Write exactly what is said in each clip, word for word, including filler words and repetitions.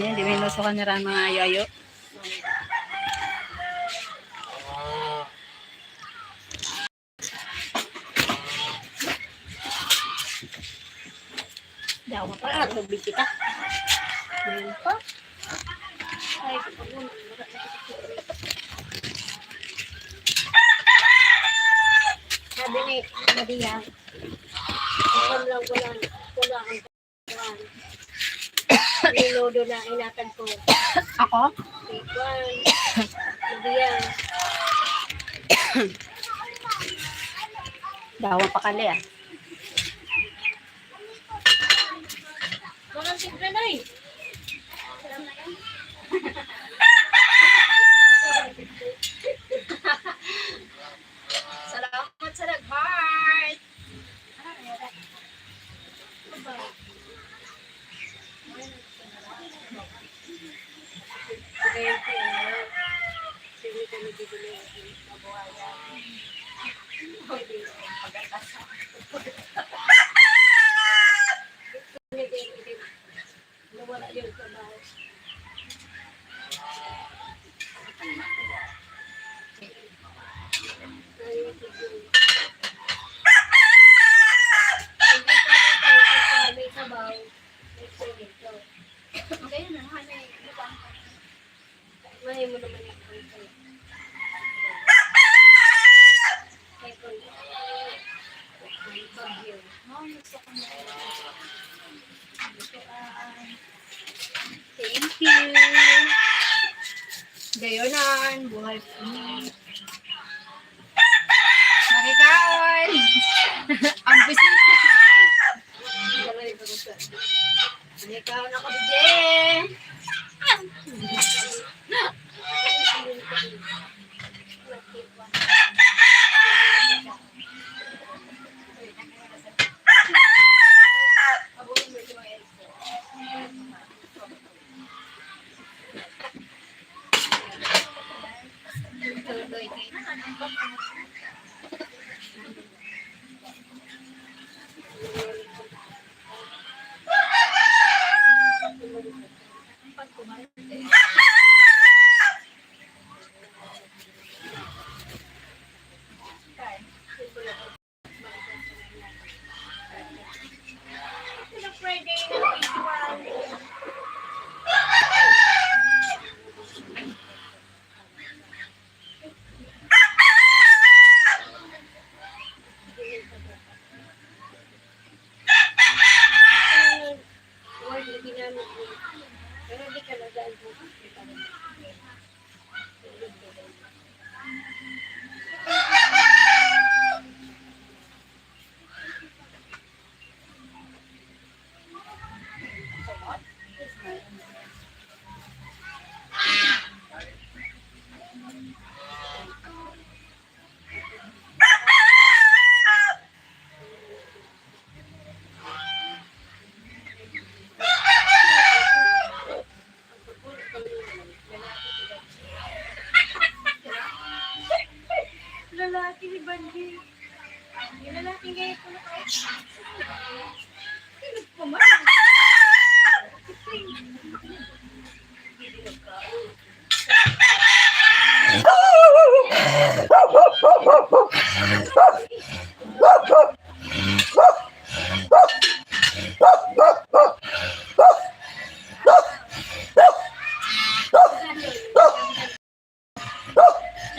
Yan, di minusukan niya ran mga ayo-ayo. Dawa pa, ah, tubig kita. Ayun pa. Ay, sabi ni Maria, "Alam lang, wala, wala kang kuwan." Nilodo na inatag ko. Ako? Kuwan. Maria. Dawa pa kali, ah. Walang timpla, Nay. Salamat sa nag-heart. Nawala yung trabaho. Ay, sige. Sige, sige, sige, may sabaw, may sinigaw. Okay na, may lubang. Mahimo naman yung content. May content. May bagyo. Ay, gusto ko na. Thank you. Gayonan, buhay po. Marikaon. Ang bisita. Ano ikaw na ko, D J? Lalaki ni Bandi. Yung lalaki ngayon ko na. Ano pa man?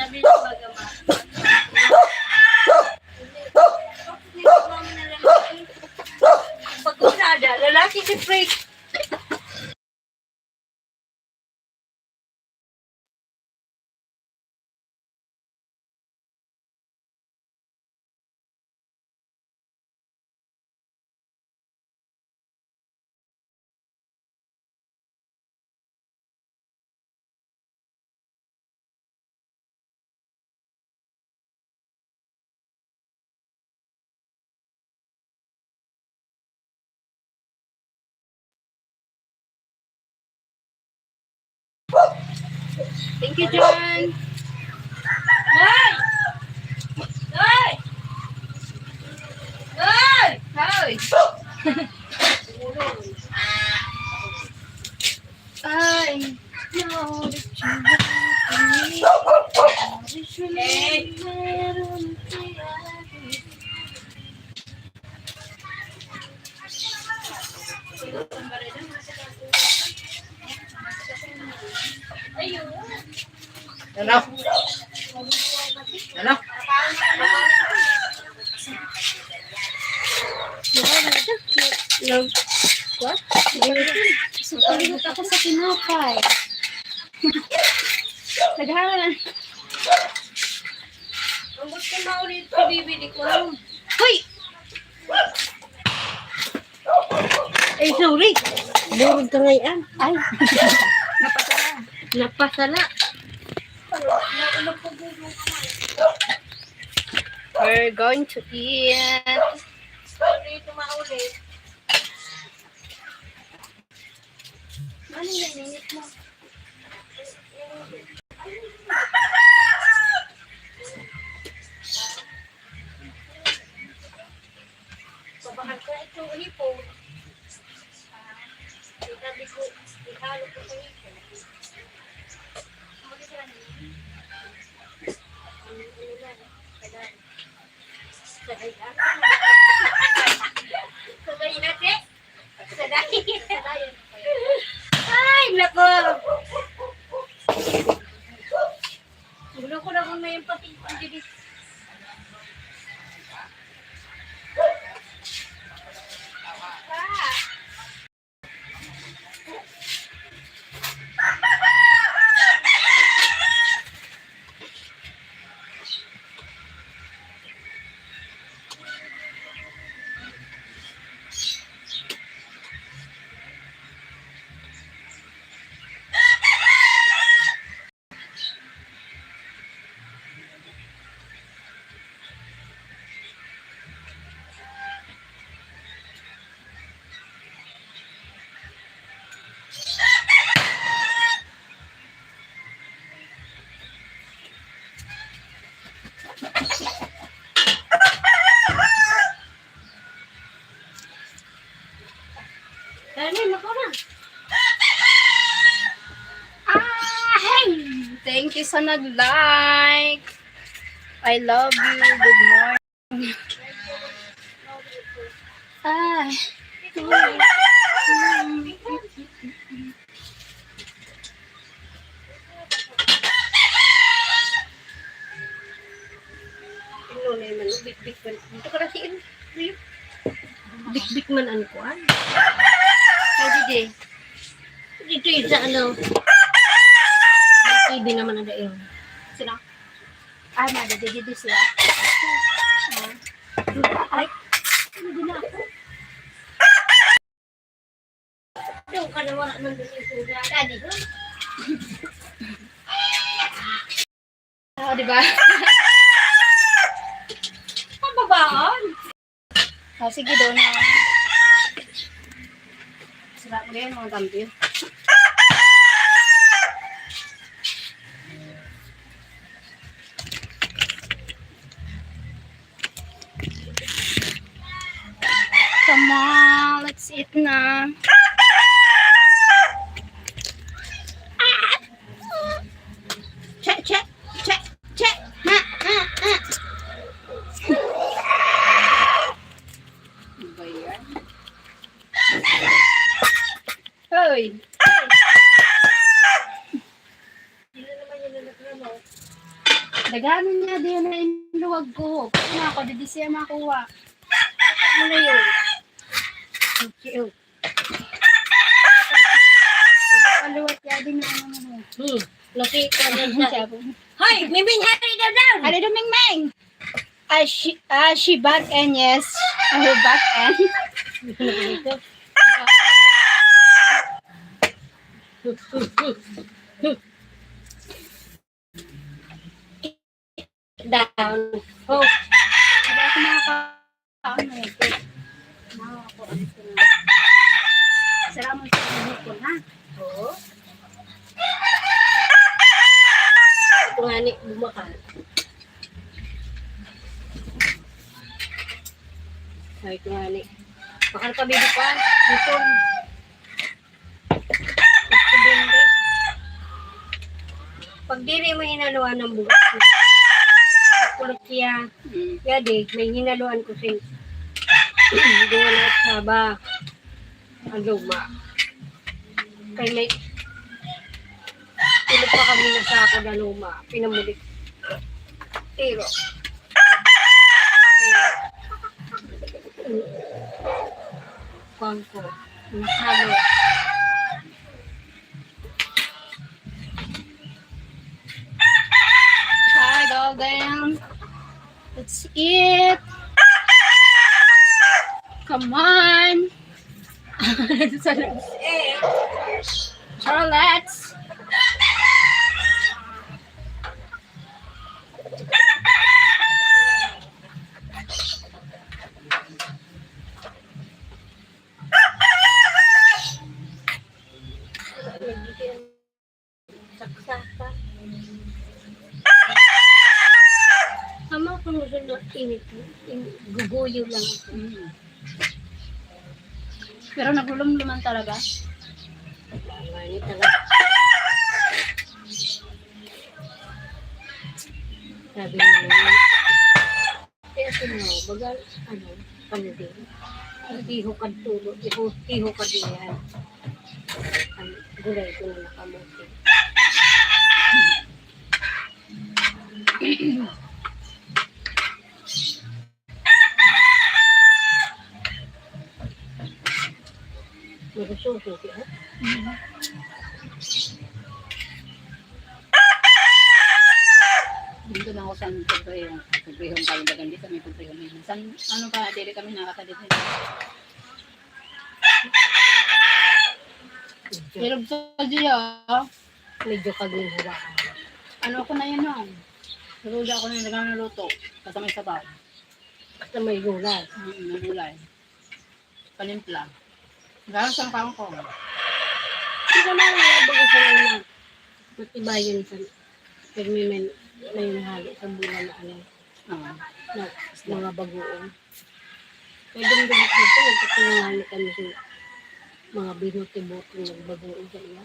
Sabi ng baga ma-, pag usada, lalaki si Frank. Thank you, John. Hoy! Hoy! Hoy! Hoy! Ano? Ano? Love. What? Susulit ako sa tinapay. Naghahanap. Ang gusto maulit ko, bibili ko. Hoy! Ay, sorry. Burog ka ngayon. Ay. Napasala. Napasala. We're going to eat. Sorry, tumaulit. Ano yan? Init mo. Pabahan ko itong hipon. Ah, sabi ko, ihalo ko sa hipon. Sabay na, te. Sabay. Ay, nako. Gulo ko na kung may empathy ang dili. Dali, mako na. Ah, hey! Thank you sa nag-like. I love you. Good morning. Ay. Ano na naman, bikbik man. Dito ka na si Rio. Bikbik man ang kuwan. Pwede di. Dito yung sa ano. May T V naman ang daing. Sino? Ah, madadididi siya. Ah. Ay, hindi na ako. Doon ka na wala nang dumigo na. Dali. Ah, di ba? Pababaan. Ah, sige, doon na. Sarap mo yan, mga kampiyon. Come on, let's eat na. Che, che, che, che. Ha, ha, ha. Ano ba yan? Hoy! Daghanon niya, di na inluwag ko. Kaya na ako, di, di siya makuha. Ano na yun? Okay, oh. Paluwat niya din na ano na. Hmm. Nakita niya siya. Siya po. Hoy! Miming, hari daw daw! Hari daw, Mingming! Ah, she, ah, she back and yes. Ah, back and. Down. Oh. Hindi ako makakaon na ito. Salamat sa inyo po, ha? Oo. Ito nga ni, bumakal. Ay, ito nga ni. Bakal ka, baby pa. Ito. Ito din, guys. Pag diri mo hinaluan ng bugas na, kulot siya. Mm. Kaya di, may hinaluan ko sin. Hindi na saba. Ang luma. Kay may, tulog pa kami na sa ako na luma. Pinamulit. Pero, kuwan ko, nahalo. Hi, Golden. Let's eat. Come on. Let's eat. Charlotte. Saksaka. Tama kung gusto na init, in-, guguyo lang ako. Mm. Pero naglulumluman talaga. Tama, yun talaga. Sabi mo naman. Kaya sino, baga, ano, kami din. Ang tiho ka tulo, tiho, tiho ka din yan. Ang gulay ko na nakamuti. Magususo siya. Dito na ako sa ano, pagprehon. Pagprehon tayo, bagang dito may pagprehon ngayon. San, ano pa, dili kami nakakadit. Pero sa Diyo, medyo kaging hawakan. Ano ako na yan, no? Naluto ako na yung nagluto. Basta may sabaw. Basta may gulay. Mm, may gulay. Panimpla. Gano'n sa kangkong. Hindi naman yung baga sa una. Matibayan sa pag may, may, may nahalo sa bulan na ano. Oo. Na mga bagoong. Kaya dumdumit dito, nagkakilala kami sa mga binuti-buti ng bagoong sa iya.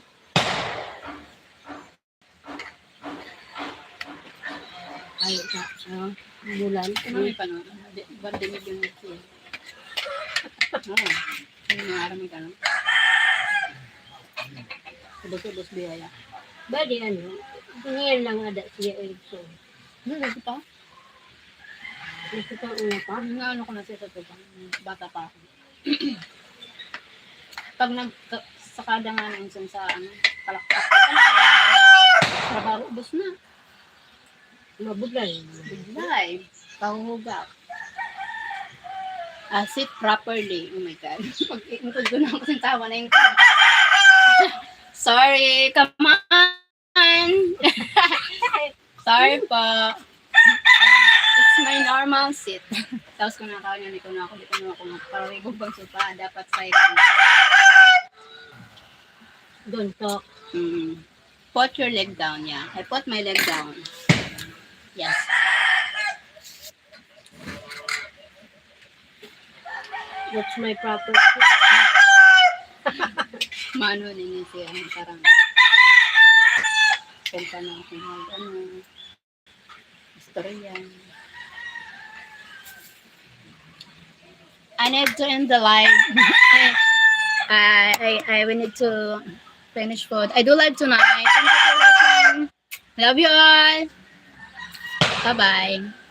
Ay, sa, sa bulan. Ano may panon? Di, ba, dinig yung nagsiya? Oo. Yung mga aram yung ganun. Ubus-ubus biyaya. Ba, di ano? Ngayon lang ada siya, Erickson. Ano, lagi pa? Gusto ko una pa? Yung ano ko na siya sa tubang, bata pa ako. Pag nag-, sakada nga na insan sa, ano, palakpak. Trabaho, ubos na. Mabudlay. Budlay. Pahuhugaw. Ah, sit properly. Oh my God. Pag-ingkod ko na ako sa tawa na yung Sorry, come on. Sorry po. It's my normal seat. Tapos kung nakaw niya, di ko na ako, di ko na ako magparibog ang sopa. Dapat silent. Don't talk. Mm. Put your leg down, yeah. I put my leg down. Yes. That's my proper seat. Mano nini siya, parang kanta na akong mag-, ano, istorya. I need to end the live. I, I, I, I, we need to finish food. I do live tonight. Thank you for watching. Love you all. Bye-bye.